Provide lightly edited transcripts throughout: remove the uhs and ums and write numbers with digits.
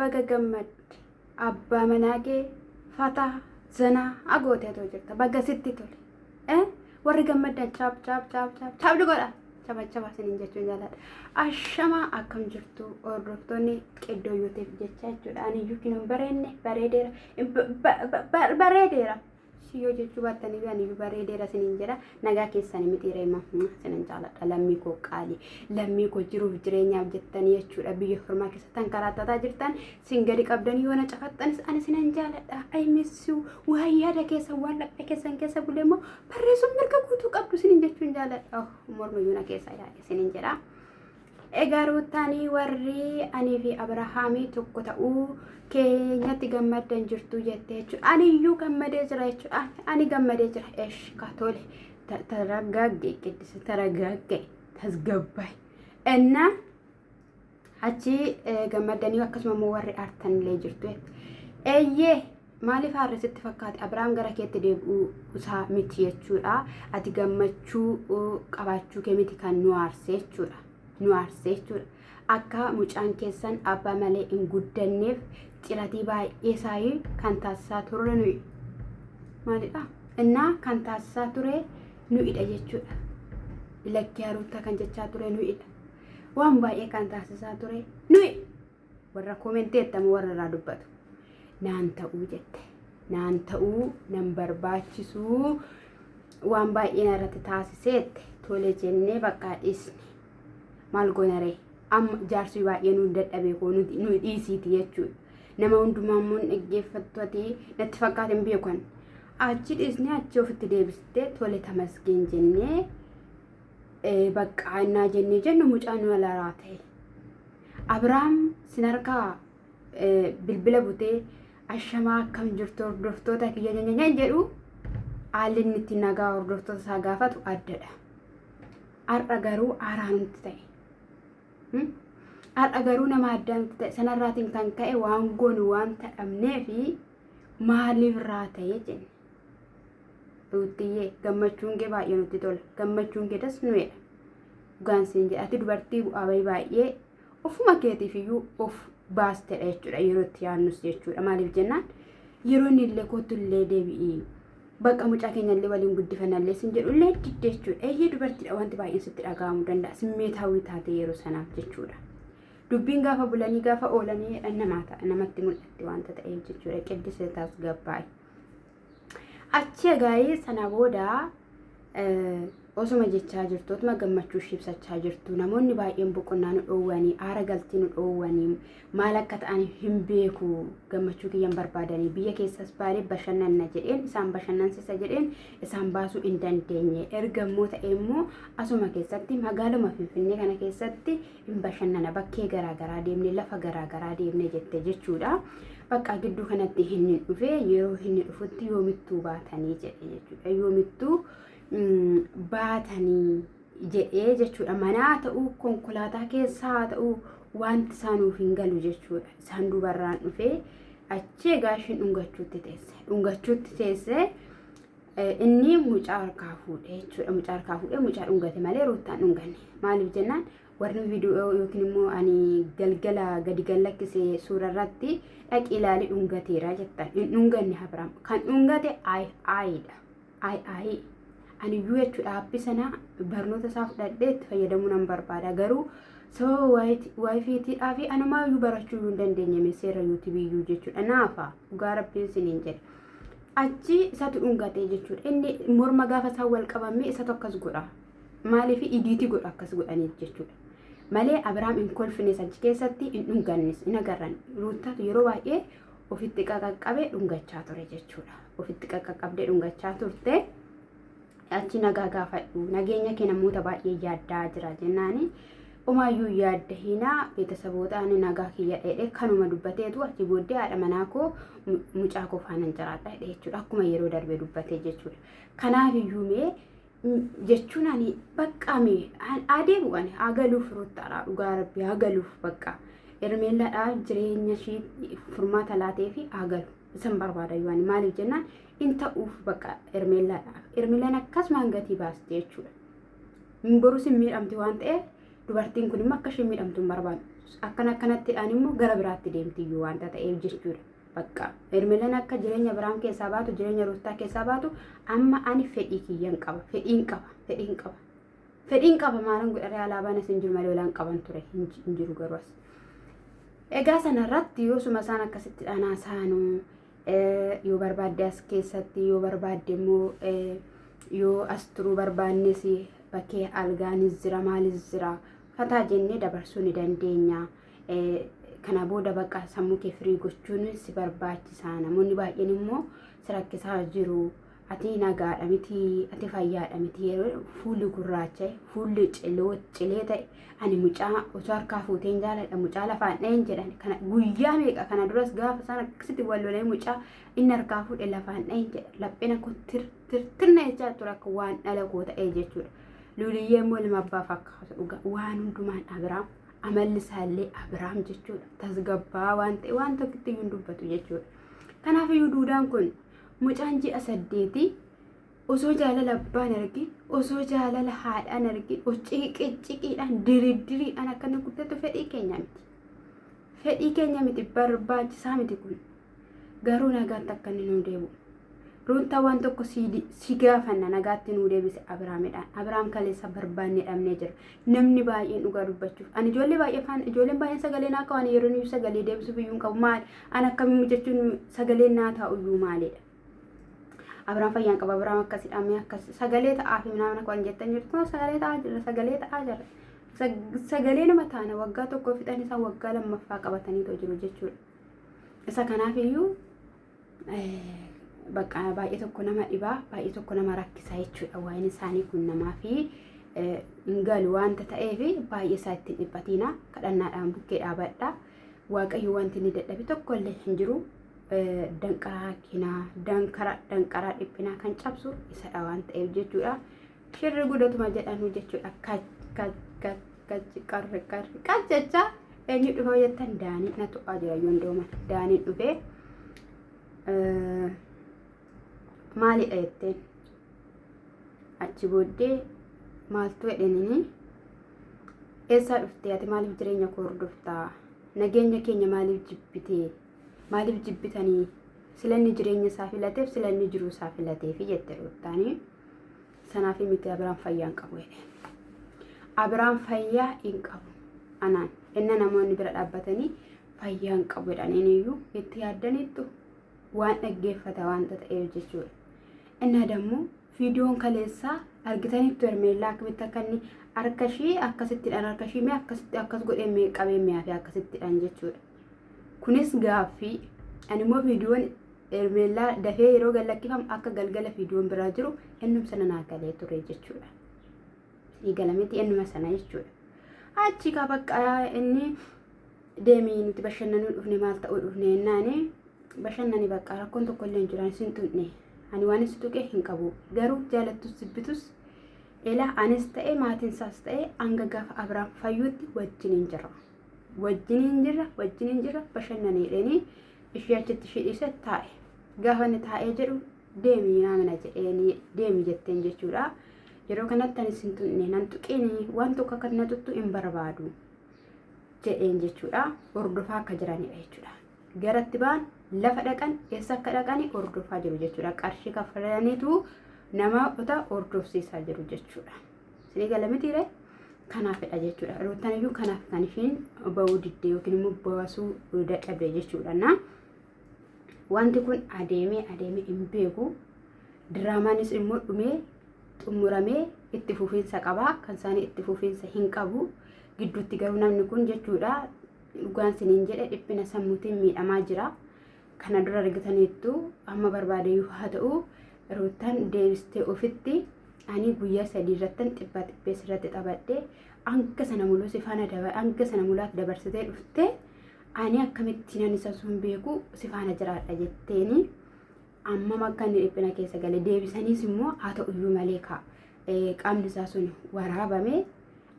Baga gammadde. Abbaa manaa kee fataa zanaa agooteetoo jirta. Baga sitti tole. Eh? Warri gammaddan chaap chaap chaap chaap chaap godha. Chaba chaba isiniin jechuun jaalladha. Ashamaa akkam jirtu hordoftoonni qiddoo yuuteef jecha jechuudha. Ani iyyuu hin bareedne bareedeera. Bareedeera. Siyyoo jechuu baattanii ani iyyuu bareedeera isiniin jedha. Nagaa keessanii miti reema isinin jaalladha. Lammii koo qaalii. Lammii koo jiruuf jireenyaaf jettanii jechuudha. Biyya ormaa keessatti kan karaattataa jirtan sin gadi qabdanii yoo na cafaxxanis ani isinan jaalladha. I miss you. Waan yaada keessan waan laphee keessan keessa bulee immoo barreessuun mirga guutuu qabdu isinin jechuun jaalladha. Morma iyyuu na keessa yaa'e isinin jedha. Egaa Ruuttaanii warri anii fi Abrahaamii tokko ta'uu keenyatti gammaddan jirtu jette jechuudha. Ani iyyuu gammadee jira jechuudha. Ani gammadee jira. Esh kaatole taragaagge qiddise taragaagge tasgabbaay. Ennaa achi gammaddanii akkasuma immoo warri aartan illee jirtu. Eeyyee maaliif aarre sitti fakkaate Abiraam gara keetti deebi'uu isaa miti jechuudha. Ati gammachuu qabaachuu kee miti kan nu aarse jechuudha. Nu aarse jechuudha. Akka mucaan keessan abbaa malee hin guddanneef xiratii baay'ee isaayii kan taasisaa turre nuyi. Maalidha? Innaa kan taasisaa ture nu'idha jechuudha. Lakkii haruuttaa kan jechaa ture nu'idha. Waan baay'ee kan taasisaa ture nuyi warra koomenteettamu warra irraa dubbatu. Naan ta'uu jette. Naan ta'uu nan barbaachisuu waan baay'ee narratti taasiseette tole jennee bakka dhiisne. Maal goona ree? Amma jaarsi baay'ee nu dadhabee koo nu dhiisiiti jechuudha. Nama hundumaa immoo hin dhaggeeffattu ati natti fakkaate hin beekan. Achi dhiisnee achi ofitti deebistee tole tamasgeen jennee baqqaa innaa jennee jennu mucaan nu alaraa ta'e. Abiraam sin harkaa bilbila butee ashamaa akkam jirtu hordoftoota kiyya nyanyanyan jedhu haalli inni ittiin nagaa hordoftoota isaa gaafatu addadha. Har'a garuu haaraa nutti ta'e. Har'a garuu nama addaa nutti ta'e sanarraatiin kan ka'e waan goonu waan ta'amnee fi maaliif irraa ta'e jenne. Ruuttiyyee gammachuun kee baay'ee nutti tola. Gammachuun kee das nu jedha. Dhugaan siin jedha. Ati dubartii bu'aa bahii baay'ee ofuma keetiif iyyuu of baastedha jechuudha yeroo itti yaadnus jechuudha. Maaliif jennaan yeroo inni illee kootu illee deebi'i. Bakka mucaa keenya illee waliin guddifannallee sin jedhu illee didde jechuudha. Eeyyee dubartiidha wanti baay'een sitti dhaga'amuu danda'a. Simmeetaawwii taate yeroo sanaaf jechuudha. Dubbiin gaafa bulanii gaafa oolanii namaa ta'a namatti mul'atti wanta ta'eef jechuudha. Qiddisee taasgabbaa'e. Achi egaa sana booda osuma jechaa jirtu otuma gammachuu ishee ibsachaa jirtu namoonni baay'een boqonnaa nu dhoowwanii aara galtii nu dhoowwanii maal akka ta'an hin beeku gammachuu kiyyan barbaadanii biyya keessas baanee bashannanna jedheen isaan bashannansiisa jedheen isaan baasuu hin dandeenye erga immoo ta'e immoo asuma keessatti magaaluma finfinnee kana keessatti hin bashannana bakkee garaagaraa deemne lafa garaagaraa deemne jette jechuudha. Bakka gidduu kanatti inni dhufe yeroo inni dhufutti yoomittuu baatanii jedhe jechuudha. Yoomittuu baatanii jedhee jechuudha. Manaa ta'uu konkolaataa keessaa haa ta'uu wanti isaa nuuf hin galu jechuudha. Isaan duubarraan dhufee achi egaa ishiin dhungachuutti teesse. Dhungachuutti teesse inni mucaa harkaa fuudhee jechuudha. Mucaa harkaa fuudhee mucaa dhungate malee ruuttaan dhunganne. Maaliif jennaan warri viidiyoo yookiin immoo ani galgala gadi gallakkise suura irratti dhaqi ilaali dhungateera jettan. Hin dhunganne Abiraam. Kan dhungate ayi ayidha. Ayi ayi. Ani iyyuu jechuudha aappi sana barnoota isaa fudhadhee itti fayyadamuu nan barbaada. Garuu sababa waayifiitiidhaa fi anumaa iyyuu barachuu iyyuu hin dandeenye seera yuutuubii iyyuu jechuudha. Naafa dhugaa rabbiin siniin jedhe. Achi isatu dhungate jechuudha. Inni morma gaafa isaan wal qabamee isatu akkas godha. Maaliif idiitii godha akkas godhaniif jechuudha. Malee Abiraam hin kolfines achi keessatti hin dhungannes hin agarran. Ruuttaatu yeroo baay'ee ofitti qaqaqqabee dhungachaa ture jechuudha. Ofitti qaqaqqabdee dhungachaa turte. Achi nagaa gaafadhu nageenya kee namoota baay'ee yaaddaa jira jennaani. Omaayyuu yaadda hinaa beetasaboota ani nagaa kiyya dheedhe kanuma dubbateetu achi booddee haadha manaa koo mucaa koo faanan jiraadha jedhe jechuudha. Akkuma yeroo darbe dubbatee jechuudha. Kanaaf iyyuu mee jechuun ani bakka mee adeemu ani haa galuuf ruuttaadha dhugaa rabbi haa galuuf bakka ermeellaadha jireenya ishii furmaata laatee fi haa galu isan barbaada yoo ani maaliif jennaan in ta'uuf bakka ermeellaadha. Ermeellaan akkasumaan gatii baaste jechuudha. Borus hin miidhamti waan ta'eef dubartiin kun immoo akka isheen miidhamtu hin barbaadu. Akkana akkanattidhaan immoo gara biraatti deemtiyyuu wanta ta'eef jechuudha. Bakka Hermeelaan akka jireenya Abiraam keessaa baatu jireenya Ruuttaa keessaa baatu amma ani fedhii kiyyan qaba fedhiin qaba fedhiin qaba fedhiin qaba maalan godharee alaabaan as hin jiru malee olaan qaban ture hin jiru garuu as. Egaa sanarratti yoosuma isaan akkasitti dhanaa saanuu yoo barbaadde as keessatti yoo barbaadde immoo yoo as turuu barbaannes bakkee algaanis jira maalis jira fataa jennee dabarsuu ni dandeenya. Kana booda bakka sammuu kee firii gochuun si barbaachisa. Namoonni baay'een immoo si rakkisaa jiru. Ati nagaadha miti, ati fayyaadha miti yeroo fuulli gurraacha'e, fuulli cilee ta'e, ani mucaa osoo harkaa fuuteen jaaladha, mucaa lafaan dha'een jedhan. Kana guyyaa meeqa kana duras gaafa isaan akkasitti wal lolee mucaa inni harkaa fuudhe lafaan dha'een jedha. Lapheen akkoo tir tir tirna jechaa ture akka waan dhala koo ta'ee jechuudha. Luuliyyee immoo ilma abbaa fakkaatu dhugaa waan hundumaan Abiraam amalli isaallee Abiraam jechuudha. Tasgabbaa waan ta'e waan tokkotti iyyuu hin dubbatu jechuudha. Kanaaf iyyuu duudaan kun mucaan ji'a saddeetii osoo jaalala abbaan argin osoo jaalala haadhaan argin ciqiiciqiidhaan diriddiriidhaan akka inni guddatu fedhii keenya miti. Fedhii keenya miti barbaachisaa miti kun. Garuu nagaatti akka inni nuu deebi'u. Ruuttaa waan tokko si gaafanna nagaatti nuu deebise Abiraamidhaan. Abiraam kaleessa barbaanne dhabnee jira. Namni baay'een dhugaa dubbachuuf. Ani ijoollee baay'ee faana ijoolleen baay'een sagalee naa qaban yeroo inni sagalee deebisuuf iyyuu hin qabu maali? Ani akkamiin jechuun sagaleen naa taa'u iyyuu maalidha? Abiraam fayyaan qaba Abiraam akkasidha mee akkas sagalee ta'aa fi minaamin akka waan jettan jirtu kun sagalee ta'aa jira sagalee ta'aa jira. Sagalee nama taana waggaa tokko fixan isaa waggaa lammaffaa qabataniitoo jiru jechuudha. Isa kanaaf iyyuu bakka baay'ee tokko nama dhibaa baay'ee tokko nama rakkisa jechuudha waa'een isaanii kun namaa fi hin galu wanta ta'eef baay'ee isaa ittiin dhiphatiina kadhannaadhaan bukkee dhaabadha waaqayyo wanti inni dadhabe tokko illee hin jiru danqaraa kinaa danqara danqaraa dhiphinaa kan cabsu isadha waan ta'eef jechuudha shirri gudatuma jedhanu jechuudha kach kach kach kach qarri qarri kach jecha eenyu dhufa jettan daanii na tuqaa jira yoon dooman daaniin dhufee maalidha jetteen achi booddee maaltu jedheenini eessaa dhuftee ati maaliif jireenya koo hordoftaa nageenya keenya maaliif jibbitee maaliif jibbitanii silanni jireenya isaa filateef silanni jiruu isaa filateefi jette ruuttaanii sanaaf miti Abiraam fayyaa hin qabu jedhe Abiraam fayyaa hin qabu anaan inna namoonni bira dhaabbatanii fayyaa hin qabu jedhaniin iyyuu itti yaaddaniittu waan dhaggeeffata waanta ta'eef jechuudha. Innaa dammoo viidiyoon kaleessaa argitaniittu Hermeellaa akkamitti akka inni harka ishii akkasittidhaan harka ishii mee akkasitti akkas godhee mee qabee mi'aa fi akkasittidhaan jechuudha. Kunis gaaffii ani immoo viidiyoon Hermeellaa dafee yeroo gad lakkifamu akka galgala viidiyoon biraa jiru innum sana naa galee ture jechuudha. Ni galameti ennuma sana jechuudha. Achi kaa bakka inni deemii nuti bashannanuu dhufne maal ta'uu dhufne jennaani bashannani bakka rakkoon tokko illee hin jiru ani sin tuqne ani waan si tuqe hin qabu garuu jaalattus jibbitus ela anis ta'e maatiin isaas ta'e hanga gaafa Abiraam fayyuutti wajjiniin jirra wajjiniin jirra wajjiniin jirra bashannanii jedheenii ishee achitti ishee dhiise taa'e gaafa inni taa'ee jedhu deemi naamina jedheenii deemi jetteen jechuudha. Yeroo kanatti ani sin tuqne nan tuqini waan tokko akka na tuttu hin barbaadu jedheen jechuudha. Hordofaa akka jiranidha jechuudha. Garatti ba'an lafa dhaqan eessa akka dhaqani hordofaa jiru jechuudha. Qarshii kaffalaniitu namoota hordofsiisaa jiru jechuudha. Isinii gala mitiire kanaafidha jechuudha. Ruuttaan iyyuu kanaaf kan ishiin ba'uu didde yookiin immoo baasuu dadhabde jechuudha. Na wanti kun adeemee adeemee hin beeku. Diraamaanis immoo dhumee xumuramee itti fufiinsa qaba. Kan isaanii itti fufiinsa hin qabu. Gidduutti garuu namni kun jechuudha dhugaan siniin jedhe dhiphina sammuutiin miidhamaa jira. Kana dura argitaniittu amma barbaade yoo haa ta'u Ruuttaan deebistee ofitti ani guyyaa sadii irrattan xibbaa xibbees irratti taphadhe hanga sana muluu si faana hanga sana mulaatti dabarsitee dhuftee ani akkamittiin ani isa sun beeku si faana jiraadha jetteeni ammam akka inni dhiphina keessa gale deebisaniis immoo haa ta'u iyyuu malee kaa qaamni isaa sun waraabame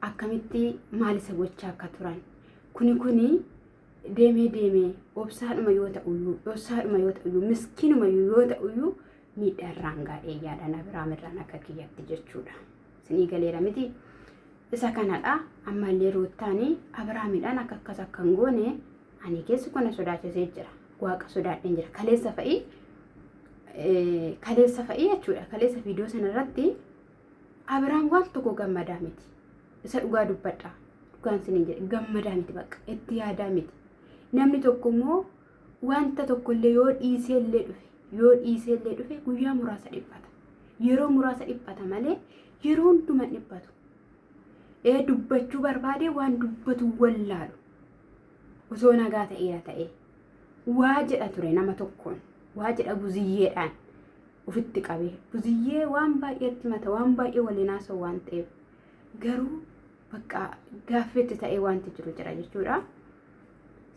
akkamitti maal isa gochaa akka turan kuni kuni deemee deemee obsaadhuma yoo ta'uyyuu obsaadhuma yoo ta'uyyuu miskiinuma yoo ta'uyyuu miidhaa irraan gaadhee yaadaan Abiraam irraan akka kiyyatti jechuudha. Isinii galeera miti. Isa kanadha. Ammallee Ruuttaanii Abiraamidhaan akka akkas akka hin goone ani keessi kun na sodaachisee jira. Waaqa sodaadheen jira. Kaleessa fa'i kaleessa fa'i jechuudha. Kaleessa viidiyoo sana irratti Abiraam waan tokko gammadaa miti. Isa dhugaa dubbadha. Dhugaan isiniin jedhe gammadaa miti bakka itti yaadaa miti. Namni tokko immoo wanta tokkollee yoo dhiiseellee dhufe yoo dhiiseellee dhufe guyyaa muraasa dhiphata. Yeroo muraasa dhiphata malee yeroo hunduma hin dhiphatu. Ee dubbachuu barbaadee waan dubbatu wallaalu. Osoo nagaa ta'eera ta'ee waa jedha ture nama tokkoon waa jedha buziyyeedhaan ofitti qabee buziyyee waan baay'eetti mata waan baay'ee waliin haasa'u waan ta'eef garuu bakka gaaffiitti ta'ee wanti jiru jira jechuudha.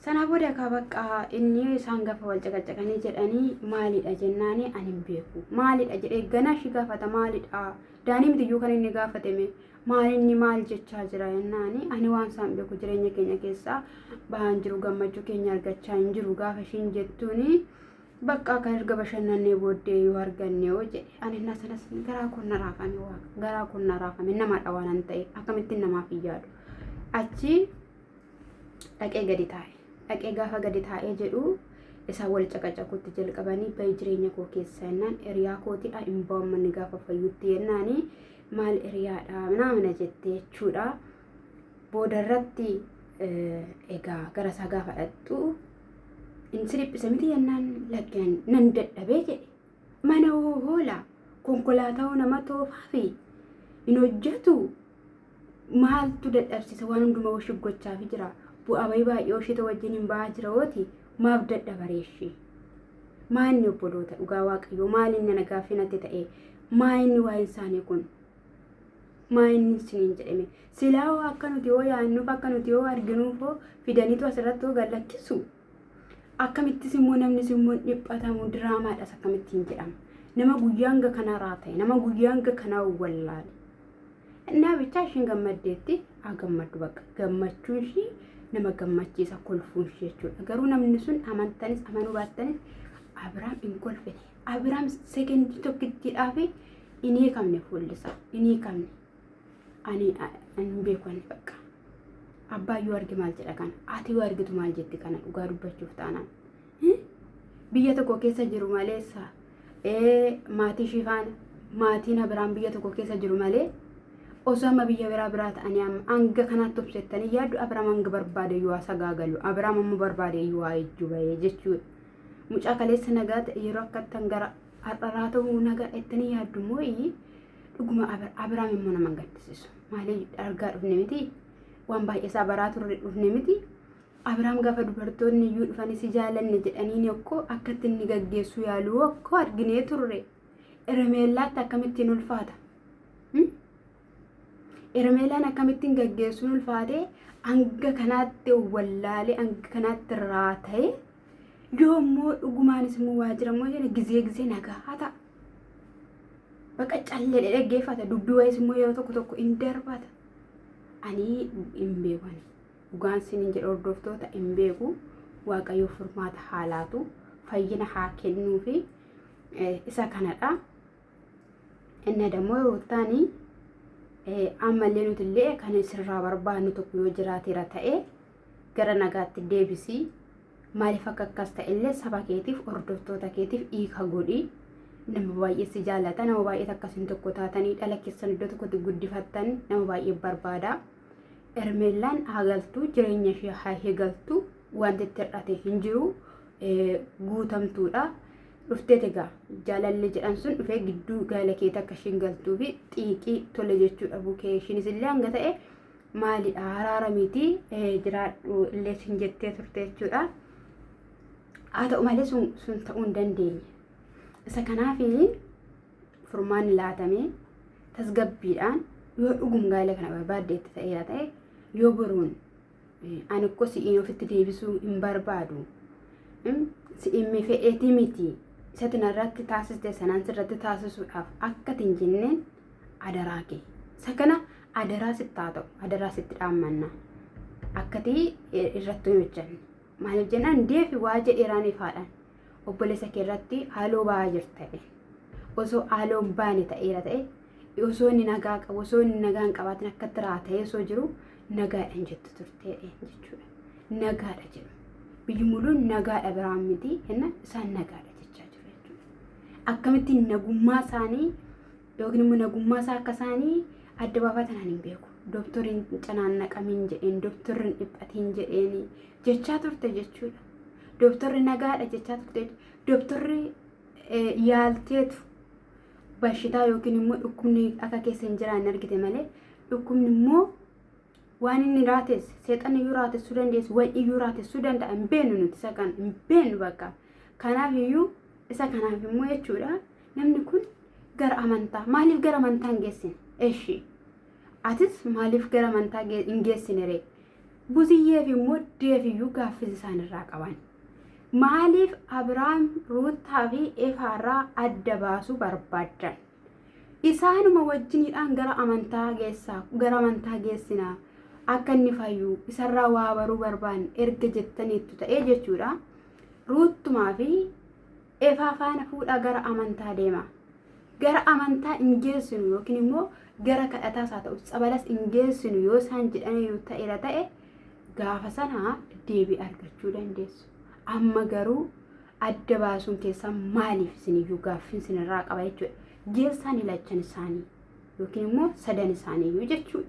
Sanaa booda egaa bakka inni isaan gaafa wal caqacaqanii jedhanii maalidha jennaani ani hin beeku. Maalidha jedhee ganaa ishii gaafata maalidha. Daanii mitiyyuu kan inni gaafatame maal inni maal jechaa jira jennaani ani waan isaan beeku jireenya keenya keessaa bahaan jiru gammachuu keenya argachaa hin jiru gaafa ishiin jettuuni bakka kan erga bashannannee booddee yoo arganne yoo jedhe ani innaa sanas garaa kun na raafame waaqa garaa kun na raafame namadha waan an ta'e akkamittiin namaaf hin yaadu achi dhaqee gadi taa'e. Dhaqee gaafa gadi taa'ee jedhu isaan wal caqacaquutti jalqabanii bahi jireenya koo keessa jennaan hiriyaa kootidha hin ba'u manni gaafa fayyutti jennaani maal hiriyaadha minaamina jette jechuudha. Booda irratti egaa gara isaa gaafa dhaqxu inni si dhiphise miti jennaan lakki nan dadhabee jedhe. Mana hoo hoola konkolaataa hoo nama toofaa fi hin hojjetu Maaltu dadhabsiisa waan hundumaa worship gochaafi jira. Bu'aa bahii baay'ee oshita wajjin hin ba'aa jira hooti maaf dadhabare ishii. Maa inni obboloota dhugaa waaqayyoo maal inni ana gaaffii natti ta'e maa inni waa'een isaanii kun maa inni isiniin jedhame silaa hoo akka nuti hoo yaannuuf akka nuti hoo arginuuf hoo fidaniitu asirratti hoo gad lakkisu akkamittis immoo namnis immoo dhiphatamu diraamaadhas akkamittiin jedhama nama guyyaa hanga kanaa raata'e nama guyyaa hanga kanaa wallaale Innaa bichaa ishiin gammaddeetti haa gammaddu bakka gammachuun ishii nama gammachiisa kolfuun ishii jechuudha. Garuu namni sun amantanis amanuu baattanis Abiraam hin kolfine. Abiraam sekendii tokkittiidhaaf hin hiikamne fuulli isaa hin hiikamne. Ani hin beeku ani bakka. Abbaa yoo arge maal jedha kana? Ati yoo argitu maal jetti kana dhugaa dubbachuuf taanaan. Biyya tokko keessa jiru maleessa maatii ishii faana maatiin Abiraam biyya tokko keessa jiru malee osoo amma biyya biraa biraa ta'anii amma hanga kanaatti obsettanii yaaddu Abiraam hanga barbaade yoo sagaagalu Abiraam amma barbaade yoo ejju bahee jechuudha. Mucaa kaleessa nagaa ta'e yeroo akkattan gara har'araa ta'uu nagaa jettanii yaaddu immoo dhuguma Abiraam immoo nama hin gaddisiisu. Maaliif argaa dhufne miti waan baay'ee isaa baraa turre dhufne miti. Abiraam gaafa dubartoonni iyyuu dhufanii si jaalanne jedhaniin okkoo akkatti inni gaggeessuu yaaluu okkoo arginee turre. Eremeellaatti akkamittiin ulfaata? Eremeellaan akkamittiin gaggeessuun ulfaate hanga kanaatti wallaalee hanga kanaatti raata'e yoo immoo dhugumaanis immoo waa jira immoo jedhe gizee gizee nagaa haa ta'a. Baqa callee dhaggeeffata dubbii wayiis immoo yeroo tokko tokko hin darbata. Ani hin beeku ani. Dhugaan sinin jedha hordoftoota hin beeku waaqayyo furmaata haa laatu fayyina haa kennuufi isa kanadha. Inni dammoo ruuttaanii ammallee nuti illee kan sirraa barbaannu tokko yoo jiraateera ta'e gara nagaatti deebisii maaliif akka akkas ta'e illee saba keetiif hordoftoota keetiif hiika godhi. Nama baay'ee si jaallata nama baay'ee akkasiin tokko taatanii dhala keessan iddoo tokkotti guddifattan nama baay'ee barbaada. Hermeellaan haa galtu jireenya ishee haa eegaltu wanti itti hir'ate hin jiru guutamtuudha. Dhufteet egaa jaalalli jedhan sun dhufee gidduu gaala keetii akka ishiin galtuu fi xiiqii tole jechuu dhabuu kee ishiinis illee hanga ta'e maalidha araara miti jiraadhu illee sin jettee turte jechuudha. Haa ta'u malee sun ta'uu hin dandeenye. Isa kanaaf furmaanni laatamee tasgabbiidhaan yoo dhugum gaa'ela kana barbaaddeetti ta'eera ta'e yoo boruun ani akkoo si'iin ofitti deebisuu hin barbaadu si'iin mi fedheetii miti isatti narratti taasiste sanaan sirratti taasisuudhaaf akka hin jenneen adaraa kee isa kana adaraa sitti haa ta'u adaraa sitti dhaammanna akkati irratti hin hojjanne maaliif jennaan deefi waa jedheeraan ifaadhaan obboleessa kee irratti haaloo ba'aa jirta jedhe. Osoo haaloo hin baane ta'eera ta'e Osoo inni nagaa qabu, osoo inni nagaa hin qabaatin akkatti raata'ee osoo jiru nagaadha hin jettu turteedha jechuudha. Nagaadha jedhu. Biyyi muluun nagaadha biraan miti jenna isaan nagaadha jechaa jiru jechuudha. Akkamittiin nagummaa isaanii yookiin immoo nagummaa isaa akka isaanii adda baafatan ani hin beeku. Dooktoriin canaannaqamiin jedheen, dooktorri hin dhiphatiin jedheen jechaa turte jechuudha. Dooktorri nagaadha jechaa turte. Dooktorri yaalteetu bashitaa yookiin immoo dhukkubni akka keessa hin jiraanne argite malee dhukkubni immoo waan inni raatesse seexanni iyyuu raatessuu dandeessu waan iyyuu raatessuu danda'a hin beeknu nuti isa kana hin beeknu bakka. Kanaaf iyyuu isa kanaaf immoo jechuudha namni kun gara amantaa maaliif gara amantaa hin geessine? Eshi atis maaliif gara amantaa hin geessine ree? Buziyyeef immoo deefiyyuu gaaffis isaan irraa qaban. Maaliif Abiraam Ruuttaa fi Efaarraa adda baasuu barbaaddan? Isaanuma wajjiniidhaan gara amantaa geessaa, gara amantaa geessinaa, akka inni fayyu isarraa waa baruu barbaanne erga jettaniittu ta'ee jechuudha. Ruuttumaa fi Efaa faana fuudhaa gara amantaa deema. Gara amantaa hin geessinu yookiin immoo gara kadhataas haa ta'u tsabalas hin geessinu yoo isaan jedhaniiru ta'eera ta'e gaafa sana deebii argachuu dandeessu. Amma garuu adda baasuun keessan maaliif isiniyyuu gaaffiin isinirraa qaba jechuudha. Geessaan ilachan isaanii yookiin immoo sadan isaaniiyyuu jechuudha.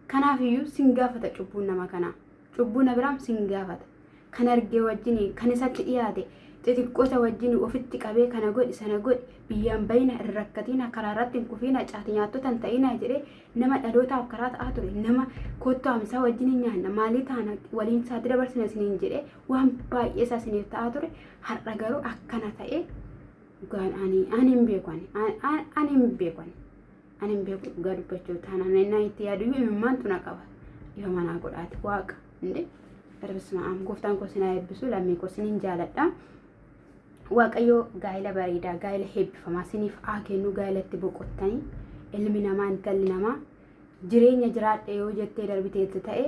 Kanaaf iyyuu sin gaafata cubbuun nama kanaa. Cubbuun Abiraam sin gaafata. Kan argee wajjin kan isatti dhiyaate xixiqqoota wajjin ofitti qabee kana godhi sana godhi biyyaan bayina hin rakkatina karaa irratti hin kufiina caati nyaattota hin ta'ina jedhee nama dhalootaaf karaa ta'aa ture nama kottu amsaa wajjin hin nyaanna maalii taana waliin isaatti dabarsina isiniin jedhee waan baay'ee isaa isiniif ta'aa ture har'a garuu akkana ta'ee dhugaan ani ani hin beeku ani ani hin beeku ani ani hin beeku dhugaa dubbachuu taanaan inni itti yaadu iyyuu imimmaantu na qaba ifa manaa godhaati waaqa inde darbisuma am gooftaan koo sinaa eebbisu lammii koo sinin jaaladha. Waaqayyo gaa'ela bareedaa gaa'ela heebbifamaa siniif haa kennu gaa'elatti boqottanii ilmi namaa intalli namaa jireenya jiraadhe yoo jettee darbiteetti ta'e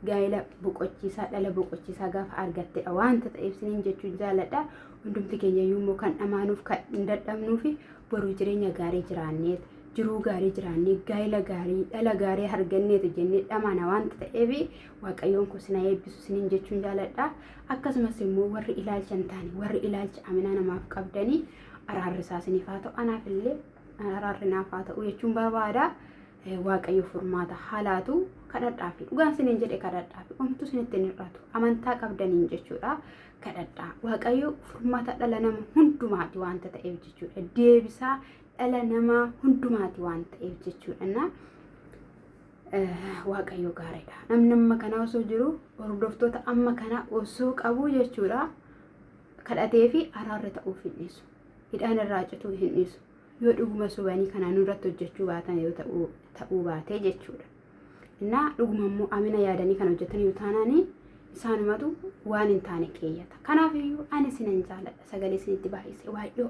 gaa'ela boqochiisaa dhala boqochiisaa gaafa argattedha waanta ta'eef siniin jechuun jaaladha. Hundumti keenya iyyuu immoo kan dhamaanuuf kan hin dadhabnuufi boruu jireenya gaarii jiraanneet jiruu gaarii jiraannee gaa'ela gaarii dhala gaarii arganneetu jennee dhamaana waanta ta'eef waaqayyoon koo sina eebbisu siniin jechuun jaaladha. Akkasumas immoo warri ilaalcha hin taane warri ilaalcha aminaa namaaf qabdanii araarri isaa siniif haa ta'u anaaf illee araarri naaf haa ta'u jechuun barbaada. Waaqayyo furmaata haalaatu kadhadhaa fi dhugaan siniin jedhe kadhadhaa fi omtuu sinitti hin hir'atu amantaa qabdaniin jechuudha kadhadhaa waaqayyo furmaata dhala nama hundumaati waanta ta'eef jechuudha deebisaa dhala namaa hundumaati waan ta'eef jechuudha na waaqayyo gaariidha namni amma kanaa osoo jiru hordoftoota amma kanaa osoo qabu jechuudha kadhatee fi araarri ta'uuf hin dhiisu hidhaan irraa cituu hin dhiisu yoo dhuguma sobanii kanaa nurratti hojjechuu baatan yoo ta'uu baate jechuudha. Innaa dhuguma immoo amina yaadanii kan hojjetan yoo taanaani isaanumatu waan hin taane keeyyata. Kanaaf iyyuu ani isinan jaaladha sagalee isinitti baay'ise waay'oo.